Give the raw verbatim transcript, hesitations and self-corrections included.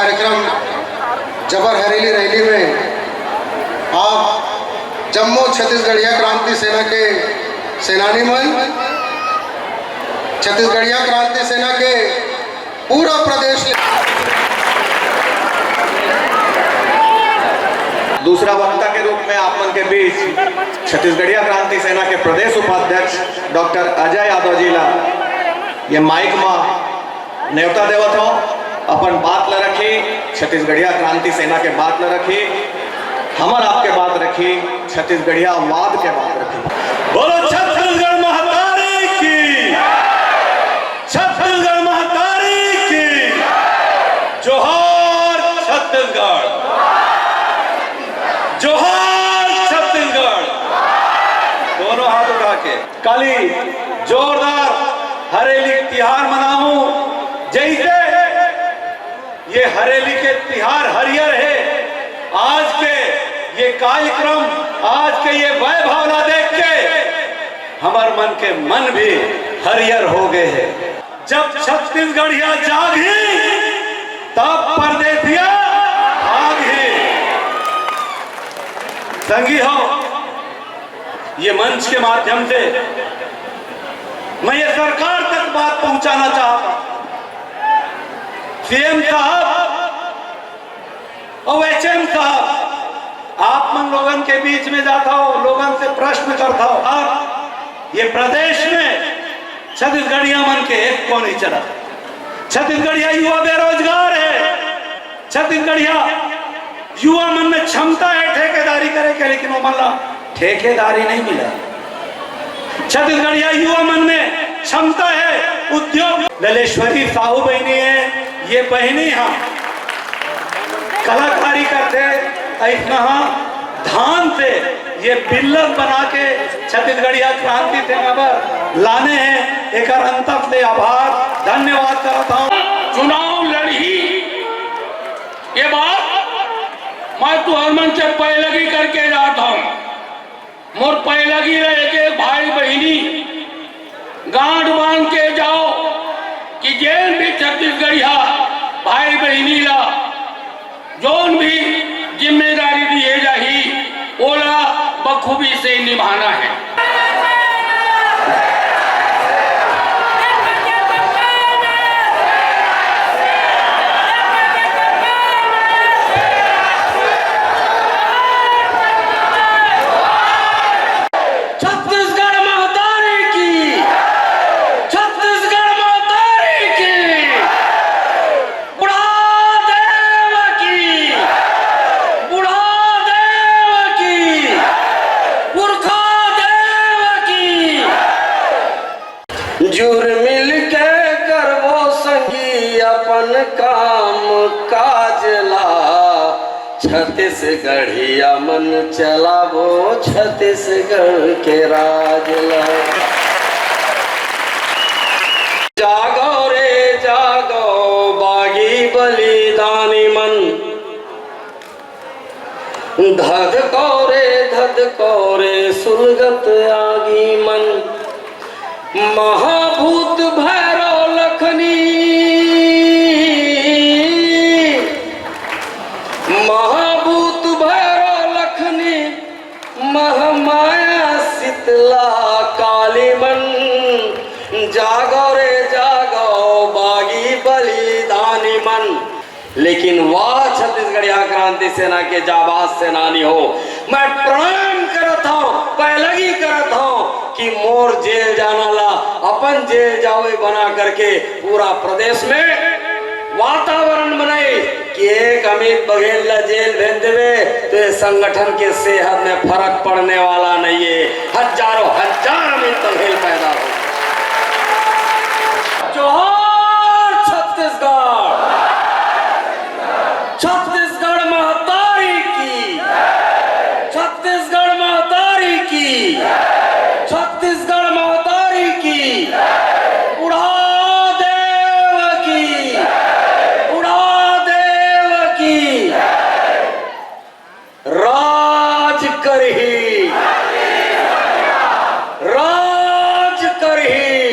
कार्यक्रम जबर हरेली रैली में आप जम्मो छत्तीसगढ़िया क्रांति सेना के सेनानी मन, छत्तीसगढ़िया क्रांति सेना के पूरा प्रदेश ले दूसरा वक्ता के रूप में आप मन के बीच छत्तीसगढ़िया क्रांति सेना के प्रदेश उपाध्यक्ष डॉक्टर अजय यादव जी ला ये माइक मा नेवता देवत हौं, अपन बात ल रखी, छत्तीसगढ़िया क्रांति सेना के बात ल रखी, हमर आपके बात रखी, छत्तीसगढ़िया वाद के बात रखी। बोलो छत्तीसगढ़ महतारी की, छत्तीसगढ़ महतारी की, जोहार छत्तीसगढ़, जोहार छत्तीसगढ़। दोनों हाथ उठा के काली जोरदार हरेली तिहार मनाहूं। जैसे ये हरेली के तिहार हरियर हे, आज के ये कार्यक्रम, आज के ये वैभव ला देख के हमर मन के मन भी हरियर हो गए हे। जब छत्तीसगढ़िया जागही, तब परदेसिया भागही। संगी हो, ये मंच के माध्यम से मैं ये सरकार तक बात पहुंचाना चाहता हूं। सीएम साहब और एचएम साहब, आप मन लोगन के बीच में जाता हो, लोगन से प्रश्न करता हो, आप ये प्रदेश में छत्तीसगढ़िया मन के एक को नहीं चला। छत्तीसगढ़िया युवा बेरोजगार है, छत्तीसगढ़िया युवा मन में क्षमता है ठेकेदारी करे के, लेकिन वो मन ला ठेकेदारी नहीं मिला। छत्तीसगढ़िया युवा मन में क्षमता है, उद्योग। ललेश्वरी साहू बहिनी है, ये बहिनी हम कलाकारी करते, ऐसना धान से ये बिल्लर बना के छत्तीसगढ़िया क्रांति सेना बर लाने हैं। एकर अंतस ले आभार, धन्यवाद करत हूँ। चुनाव लड़ही के बाद मैं तुहर मन से पैलगी करके जात हूँ। मोर पैलगी रहे के भाई बहिनी गांठ बांध के जाओ कि जेन भी छत्तीसगढ़िया भाई बहिनी ला जोन भी जिम्मेदारी दिए जाही, ओला बखूबी से निभाना है। छत्तीसगढ़ महतारी की, छत्तीसगढ़ महतारी की, बुढ़ा देव की, बुढ़ा देव की, पुरखा देव की। जुर मिल के करबो संगी अपन काम काज ला, छत्तीसगढ़िया मन चलाबो छत्तीसगढ़ के राज ला। जागो रे जागो बागी बलिदानी मन, धधको रे धधको रे सुलगत आगी मन। महाभूत भैरव लखनी, महाभूत भैरव लखनी, महामाया शीतला काली मन। जागो रे जागो बागी बलिदानी मन। लेकिन वाह छत्तीसगढ़िया क्रांति सेना के जाबाज सेनानी हो, मैं प्रणाम करत हूँ, पैलगी करत हूँ कि मोर जेल जाना ला अपन जेल जावे बना करके पूरा प्रदेश में वातावरण बनाई कि एक अमित बघेल ला जेल भेज देवे तो ये संगठन के सेहत में फर्क पड़ने वाला नहीं है। हजारों हजार अमित बघेल पैदा हो। जोहार छत्तीसगढ़, छत्तीसगढ़ महतारी की, छत्तीसगढ़ महतारी की, छत्तीसगढ़ महतारी की, बुढ़ा देव की, बुढ़ा देव की। राज करही, राज करही।